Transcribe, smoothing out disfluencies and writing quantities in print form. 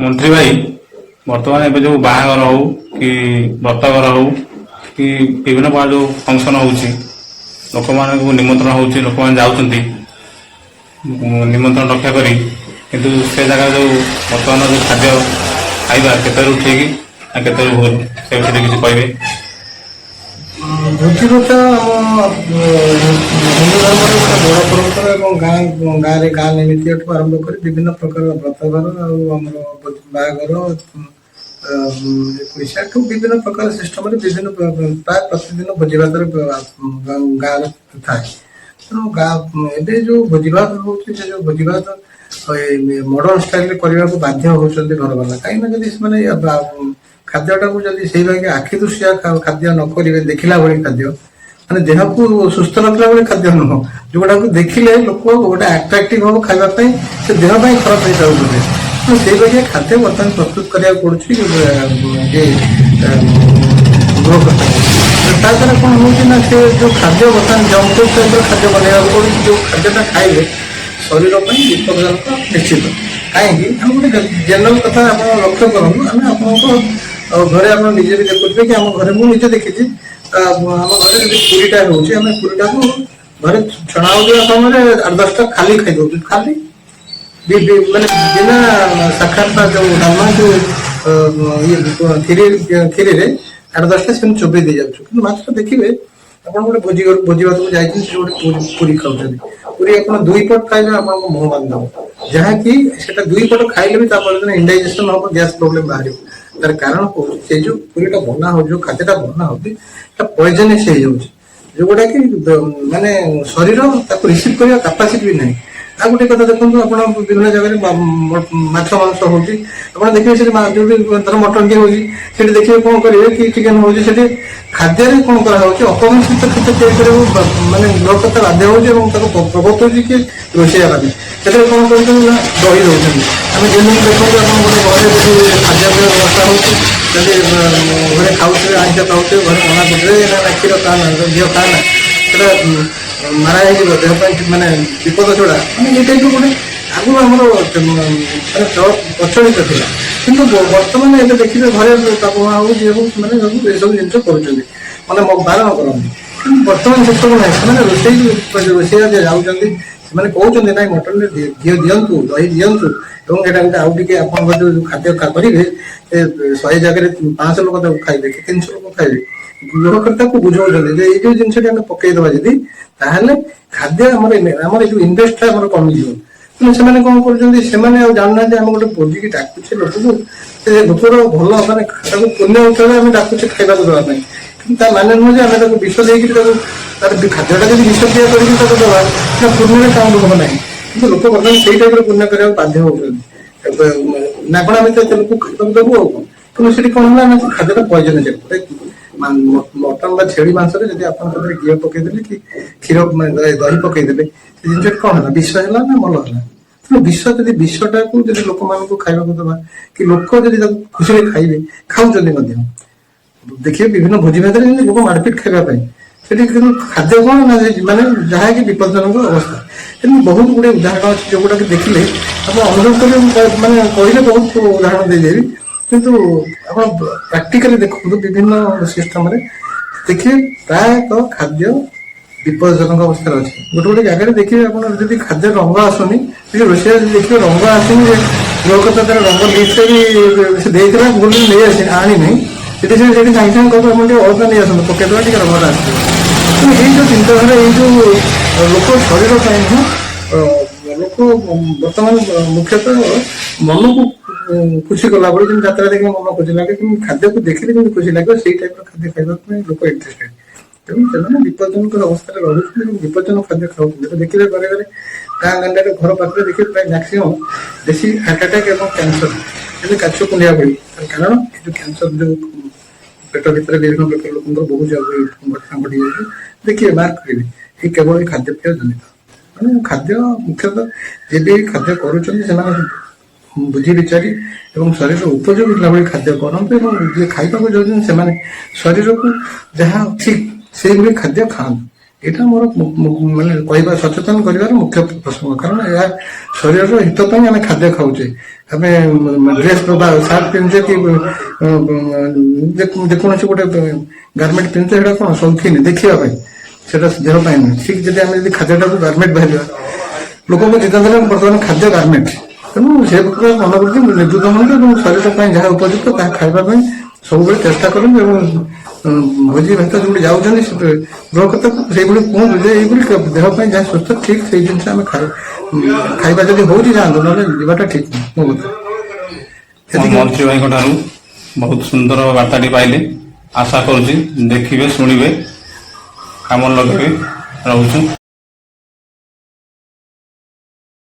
ମନ୍ତ୍ରୀ ଭାଇ, ବର୍ତ୍ତମାନ ଏବେ ଯୋଉ ବାହାଘର ହଉ କି ବ୍ରତଘର ହଉ କି ବିଭିନ୍ନ ପ୍ରକାର ଯୋଉ ଫଙ୍କସନ ହଉଛି, ଲୋକମାନଙ୍କୁ ନିମନ୍ତ୍ରଣ ହଉଛି, ଲୋକମାନେ ଯାଉଛନ୍ତି ନିମନ୍ତ୍ରଣ ରକ୍ଷା କରି। କିନ୍ତୁ ସେ ଜାଗାରେ ଯୋଉ ବର୍ତ୍ତମାନ ଯୋଉ ଖାଦ୍ୟ ଖାଇବା କେତେରୁ ଠିକ ନା କେତେରୁ ଭୁଲ, ସେ ବିଷୟରେ କିଛି କହିବେ? ଭୋଜିଭାତ ଆମ ହିନ୍ଦୁ ଧର୍ମରେ ଗୋଟେ ବଡ଼ ପରମ୍ପରା ଏବଂ ଗାଁ ଗାଁରେ ଗାଁ ନିମିତ୍ତିଠୁ ଆରମ୍ଭ କରି ବିଭିନ୍ନ ପ୍ରକାର ବ୍ରତଘର ଆଉ ଆମର ବାହାଘର, ଏକୋଇଶିଆଠୁ ବିଭିନ୍ନ ପ୍ରକାର ସିଷ୍ଟମରେ ବିଭିନ୍ନ ପ୍ରାୟ ପ୍ରତିଦିନ ଭୋଜିଭାତରେ ଗାଁରେ ଥାଏ। ତେଣୁ ଗାଁ ଏବେ ଯୋଉ ଭୋଜିଭାତ ହଉଛି, ସେ ଯୋଉ ଭୋଜିଭାତ ମଡର୍ନ ଷ୍ଟାଇଲରେ କରିବାକୁ ବାଧ୍ୟ ହଉଛନ୍ତି ଘରବାଲା। କାହିଁକିନା ଯଦି ସେମାନେ ଖାଦ୍ୟଟାକୁ ଯଦି ସେଇ ବାଗେ ଆଖି ଦୃଶିଆ ଖାଦ୍ୟ ନ କରିବେ, ଦେଖିଲା ଭଳି ଖାଦ୍ୟ, ମାନେ ଦେହକୁ ସୁସ୍ଥ ରଖିଲା ଭଳି ଖାଦ୍ୟ ନୁହଁ, ଯୋଉଗୁଡାକୁ ଦେଖିଲେ ଲୋକ ଗୋଟେ ଆଟ୍ରାକ୍ଟିଭ ହବ ଖାଇବା ପାଇଁ, ସେ ଦେହ ପାଇଁ ଖରାପ ହେଇଥାଉ ବୋଧେ, ତେଣୁ ସେଇ ବାଗିଆ ଖାଦ୍ୟ ବର୍ତ୍ତମାନ ପ୍ରସ୍ତୁତ କରିବାକୁ ପଡୁଛି ଯେ ଗୃହକର୍ତ୍ତାଙ୍କୁ। ତା ଦ୍ୱାରା କଣ ହଉଛି ନା, ସେ ଯୋଉ ଖାଦ୍ୟ ବର୍ତ୍ତମାନ ଜଙ୍କ ଫୁଡ ଟାଇପର ଖାଦ୍ୟ ବନେଇବାକୁ ପଡୁଛି, ଯୋଉ ଖାଦ୍ୟଟା ଖାଇଲେ ଶରୀର ପାଇଁ ବିପଦଜନକ ନିଶ୍ଚିତ। କାହିଁକି, ଆମେ ଗୋଟେ ଜେନେରାଲ କଥା ଆପଣ ଲକ୍ଷ୍ୟ କରନ୍ତୁ। ଆମେ ଆପଣଙ୍କ ଘରେ ଆପଣ ନିଜେ ବି ଦେଖୁଥିବେ କି ଆମ ଘରେ ମୁଁ ନିଜେ ଦେଖିଛି, ଆମ ଘରେ ଯଦି ପୁରୀଟା ହେଉଛି, ଆମେ ପୁରୀଟାକୁ ଘରେ ଛଣା ହଉଥିବା ସମୟରେ 8-10ଟା ଖାଲି ଖାଇଦଉଛୁ, ଖାଲି ମାନେ ବିନା ସାକ୍ଷାତ ଯୋଉ ଡାଲମା, ଯୋଉ ଇଏ କ୍ଷୀରିରେ 8-10ଟା ସେମିତି ଚୋବେଇ ଦେଇ ଯାଉଛୁ। କିନ୍ତୁ ମାତ୍ର ଦେଖିବେ, ଆପଣ ଗୋଟେ ଭୋଜି ଘର ଭୋଜି ଭାତକୁ ଯାଇଛନ୍ତି, ସେଠି ଗୋଟେ ପୁରୀ ଖାଉଛନ୍ତି। ପୁରୀ ଆପଣ ଦୁଇ ପଟ ଖାଇଲେ ଆପଣଙ୍କ ମୁହଁ ବାନ୍ଧିଦବ, ଯାହାକି ସେଟା ଦୁଇ ପଟ ଖାଇଲେ ବି ତାପରେ ଦିନ ଇନଡାଇଜେସନ ହବ, ଗ୍ୟାସ ପ୍ରୋବ୍ଲେମ ବାହାରିବ। ତାର କାରଣ କହୁଛି, ସେଇ ଯୋଉ ପୁରୀଟା ବନା ହଉଛି, ଯୋଉ ଖାଦ୍ୟଟା ବନା ହଉଛି, ସେଟା ପଏଜନସ୍ ହେଇଯାଉଛି, ଯୋଉଗୁଡା କି ମାନେ ଶରୀର ତାକୁ ରିସିଭ୍ କରିବା କାପାସିଟି ବି ନାହିଁ। ଆଉ ଗୋଟେ କଥା ଦେଖନ୍ତୁ, ଆପଣ ବିଭିନ୍ନ ଜାଗାରେ ମାଛ ମାଂସ ହଉଛି, ଆପଣ ଦେଖିବେ ସେଠି ଯୋଉଠି ଧର ମଟନ ଟିକେ ହଉଛି, ସେଠି ଦେଖିବେ କଣ କରିବେ କି ଚିକେନ ହଉଛି, ସେଠି ଖାଦ୍ୟରେ କଣ କରାହଉଛି? ଅପମିଶ୍ରିତ ଖାଦ୍ୟ ତିଆରି କରିବାକୁ ମାନେ ଗୃହକର୍ତ୍ତା ବାଧ୍ୟ ହଉଛି ଏବଂ ତାକୁ ପ୍ରବର୍ତ୍ତଉଛି କି ରୋଷେଇଆ ମାନେ ସେଥିରେ କଣ କରୁଛନ୍ତି ନା ଦହି ଦଉଛନ୍ତି। ଆମେ ଯେମିତି ଦେଖନ୍ତୁ, ଆପଣ ଗୋଟେ ଘରେ ଯଦି ଖାଦ୍ୟପେୟ ବ୍ୟବସ୍ଥା ହଉଛି, ଯଦି ଘରେ ଖାଉଥିବେ, ଆଇଁଷ ଖାଉଥିବେ, ଘରେ ମନା କରୁଥିବେ, ନା ନା, କ୍ଷୀର ଖା ନା, ଘିଅ ଖା ନା, ସେଟା ମାରା ହେଇଯିବ, ଦେହ ପାଇଁ ମାନେ ବିପଦ ଛଡା, ମାନେ ଏଇ ଟାଇପର ଗୋଟେ ଆଗରୁ ଆମର ମାନେ ପ୍ରଚଳିତ ଥିଲା। କିନ୍ତୁ ବର୍ତ୍ତମାନ ଏବେ ଦେଖିବେ, ଘରେ ବାପା ମା ହଉ, ଯିଏ ହଉ, ସେମାନେ ସବୁ ଏସବୁ ଜିନିଷ କରୁଛନ୍ତି, ମାନେ ବାରଣ କରନ୍ତି। କିନ୍ତୁ ବର୍ତ୍ତମାନ ସେସବୁ ନାହିଁ। ସେମାନେ ରୋଷେଇଆ ଯେ ଯାଉଛନ୍ତି, ସେମାନେ କହୁଛନ୍ତି, ନାଇଁ, ମଟନରେ ଘିଅ ଦିଅନ୍ତୁ, ଦହି ଦିଅନ୍ତୁ ଏବଂ ଏଇଟା ଗୋଟେ ଆଉ ଟିକେ ଆପଣଙ୍କ ଯୋଉ ଖାଦ୍ୟ କରିବେ, ସେ 100 ଜାଗାରେ 500 ଲୋକ ତାକୁ ଖାଇବେ କି 300 ଲୋକ ଖାଇବେ। ଗୃହକର୍ତ୍ତାକୁ ବୁଝାଉଛନ୍ତି ଯେ ଏଇ ଯୋଉ ଜିନିଷଟି ଆମେ ପକେଇଦବା ଯଦି, ତାହେଲେ ଖାଦ୍ୟ ଆମର ଏଇ ଯୋଉ ଇନଭେଷ୍ଟଟା ଆମର କମିଯିବ। କିନ୍ତୁ ସେମାନେ କଣ କରୁଛନ୍ତି? ସେମାନେ ଆଉ ଜାଣୁନାହାନ୍ତି, ଆମେ ଗୋଟେ ଭୋଜିକି ଡାକୁଛେ ଲୋକକୁ, ସେ ଲୋକର ଭଲ ମାନେ ତାକୁ ପୁଣ୍ୟ ଉତ୍ସବରେ ଆମେ ଡାକୁଛେ ଖାଇବାକୁ ଦେବା ପାଇଁ। କିନ୍ତୁ ତା ମାନେ ନୁହଁ ଯେ ଆମେ ତାକୁ ବିଷ ଦେଇକିରି ତାକୁ ତାର ଖାଦ୍ୟଟା ଯଦି ବିଷକ୍ରିୟା କରିକି ତାକୁ ଦେବା, ସେଟା ପୁଣ୍ୟରେ କାଉଣ୍ଟ ହବ ନାହିଁ। କିନ୍ତୁ ଲୋକ ବର୍ତ୍ତମାନ ସେଇ ଟାଇପର ପୁଣ୍ୟ କରିବାକୁ ବାଧ୍ୟ ହଉଛନ୍ତି ନା କଣ, ଆମେ ତ ଏତେ ଲୋକକୁ ଖାଇବାକୁ ଦେବୁ ଆଉ କଣ। କିନ୍ତୁ ସେଠି କଣ ହେଲା ନା, ସେ ଖାଦ୍ୟଟା ପଏଜନ ହେଇଯାଏ। ଗୋଟେ ମଟନ ବା ଛେଳି ମାଂସରେ ଯଦି ଆପଣ ସେଥିରେ ଘିଅ ପକେଇଦେଲେ କି କ୍ଷୀର ମାନେ ଦହି ପକେଇଦେଲେ, ସେ ଜିନିଷଟି କଣ ହେଲା? ବିଷ ହେଲା ନା ଭଲ ହେଲା? ତେଣୁ ବିଷ ଯଦି ବିଷଟାକୁ ଯଦି ଲୋକମାନଙ୍କୁ ଖାଇବାକୁ ଦେବା କି ଲୋକ ଯଦି ତାକୁ ଖୁସିରେ ଖାଇବେ, ଖାଉଛନ୍ତି ମଧ୍ୟ। ଦେଖିବେ, ବିଭିନ୍ନ ଭୋଜି ଭାତରେ ଯେମିତି ଲୋକ ମାରପିଟ ଖାଇବା ପାଇଁ ସେଠି, କିନ୍ତୁ ଖାଦ୍ୟ କଣ ନା ମାନେ ଯାହାକି ବିପଦଜନକ ଅବସ୍ଥା। ଏମିତି ବହୁତ ଗୁଡିଏ ଉଦାହରଣ ଅଛି, ଯୋଉଗୁଡାକ ଦେଖିଲେ ଆପଣ ଅନୁଭବ କରିବେ। ମୁଁ ମାନେ କହିଲେ ବହୁତ ଉଦାହରଣ ଦେଇଦେବି, କିନ୍ତୁ ଆପଣ ପ୍ରାକ୍ଟିକାଲି ଦେଖନ୍ତୁ, ବିଭିନ୍ନ ସିଷ୍ଟମରେ ଦେଖିବେ, ପ୍ରାୟତଃ ଖାଦ୍ୟ ବିପଦଜନକ ଅବସ୍ଥାରେ ଅଛି। ଗୋଟେ ଗୋଟେ ଜାଗାରେ ଦେଖିବେ ଆପଣ, ଯଦି ଖାଦ୍ୟ ରଙ୍ଗ ଆସୁନି, ଯଦି ରୋଷେଇଆ ଯଦି ଦେଖିବେ ରଙ୍ଗ ଆସୁନି, ଯେ ଗୃହକର୍ତ୍ତା ତାର ରଙ୍ଗ ଲିଷ୍ଟରେ ବି ସେ ଦେଇଥିଲା, ଭୁଲରେ ନେଇ ଆସି ଆଣିନି, ସେଠି ସେ ସେଠି ସାଙ୍ଗେ ସାଙ୍ଗେ କହିବେ, ଆପଣ ଟିକେ ଅଳତା ନେଇ ଆସନ୍ତୁ, ପକେଇଦେବା, ଟିକେ ରଙ୍ଗଟା ଆସିଯିବ। ତେଣୁ ଏଇ ଯୋଉ ଚିନ୍ତାଧାରା, ଏଇ ଯୋଉ ଲୋକ ଶରୀର ପାଇଁ ନୁହଁ, ଲୋକ ବର୍ତ୍ତମାନ ମୁଖ୍ୟତଃ ମନକୁ ଖୁସି କଲା ଭଳି, ଯେମିତି ଯାତ୍ରା ଦେଖିଲେ ମନ ଖୁସି ଲାଗେ, କିନ୍ତୁ ଖାଦ୍ୟକୁ ଦେଖିଲେ ଯେମିତି ଖୁସି ଲାଗିବ, ସେଇ ଟାଇପର ଖାଦ୍ୟ ଖାଇବା ପାଇଁ ଲୋକ ଇଣ୍ଟରେଷ୍ଟେଡ। ତେଣୁ ସେମାନେ ବିପଜ୍ଜନକ ଅବସ୍ଥାରେ ରହୁଛନ୍ତି ଏବଂ ବିପଜ୍ଜନକ ଖାଦ୍ୟ ଖାଉଛନ୍ତି। ଏବେ ଦେଖିବେ, ଘରେ ଘରେ, ଗାଁ ଗଣ୍ଡାରେ, ଘର ପାଖରେ ଦେଖିବେ, ପ୍ରାୟ ମ୍ୟାକ୍ସିମମ୍ ବେଶୀ ହାର୍ଟ ଆଟାକ୍ ଏବଂ କ୍ୟାନ୍ସର, ଯେମିତି କାଛୁ କୁଣ୍ଡିଆ ଭଳି। ତାର କାରଣ ଏ ଯୋଉ କ୍ୟାନ୍ସର, ଯୋଉ ପେଟ ଭିତରେ ବିଭିନ୍ନ ପ୍ରକାର ଲୋକଙ୍କର ବହୁତ ଘଟଣା ଘଟିଯାଉଛି, ଦେଖିବେ, ମାର୍କ କରିବେ, ଏଇ କେବଳ ଏଇ ଖାଦ୍ୟପେୟ ଜନିତ। ମାନେ ଖାଦ୍ୟ ମୁଖ୍ୟତଃ ଯେବେ ବି ଖାଦ୍ୟ କରୁଛନ୍ତି, ସେମାନେ ବୁଝି ବିଚାରି ଏବଂ ଶରୀର ଉପଯୋଗୀ ହେଲା ଭଳି ଖାଦ୍ୟ କରନ୍ତୁ ଏବଂ ଯିଏ ଖାଇବାକୁ ଯାଉଛନ୍ତି, ସେମାନେ ଶରୀରକୁ ଯାହା ଠିକ ସେଇଭଳି ଖାଦ୍ୟ ଖାଆନ୍ତୁ। ଏଇଟା ମୋର ମାନେ କହିବା, ସଚେତନ କରିବାର ମୁଖ୍ୟ ପ୍ରସଙ୍ଗ। କାରଣ ଏହା ଶରୀରର ହିତ ପାଇଁ ଆମେ ଖାଦ୍ୟ ଖାଉଛେ, ଆମେ ଡ୍ରେସ୍ ବା ସାର୍ଟ ପିନ୍ଧୁଛେ କି ଯେକୌଣସି ଗୋଟେ ଗାର୍ମେଣ୍ଟ ପିନ୍ଧୁଛେ, ସେଇଟା କଣ ସୌଖିନ ଦେଖିବା ପାଇଁ, ସେଟା ଦେହ ପାଇଁ ନୁହେଁ। ଠିକ ଯଦି ଆମେ ଯଦି ଖାଦ୍ୟଟାକୁ ଗାର୍ମେଣ୍ଟ ଭାବିବା, ଲୋକଙ୍କ ଚିନ୍ତାଧାରା ବର୍ତ୍ତମାନ ଖାଦ୍ୟ ଗାର୍ମେଣ୍ଟ। ତେଣୁ ସେ ପ୍ରକାର ମନୋବୃତ୍ତି ନିବୃତ୍ତ ହୁଅନ୍ତୁ ଏବଂ ଶରୀର ପାଇଁ ଯାହା ଉପଯୁକ୍ତ ତାହା ଖାଇବା ପାଇଁ ସବୁବେଳେ ଚେଷ୍ଟା କରନ୍ତୁ। ଏବଂ ଭୋଜି ଭାତ ଯୋଉଠି ଯାଉଛନ୍ତି, ସେ ଗୃହକର୍ତ୍ତାକୁ ସେଇଭଳି କୁହନ୍ତୁ ଯେ ଏଇଭଳି ଦେହ ପାଇଁ ଯାହା ସୁସ୍ଥ ଠିକ ସେଇ ଜିନିଷ ଆମେ ଖାଇବା ଯଦି ହଉଛି ଯାଆନ୍ତୁ, ନହେଲେ ଯିବାଟା ଠିକ ନୁହେଁ ମୋ ମତରେ। ଆମ ମନ୍ତ୍ରୀ ଭାଇଙ୍କ ଠାରୁ ବହୁତ ସୁନ୍ଦର ବାର୍ତ୍ତାଟି ପାଇଲେ। ଆଶା କରୁଛି ଦେଖିବେ, ଶୁଣିବେ, କାମ ଲଗେଇବେ। ରହୁଛୁ।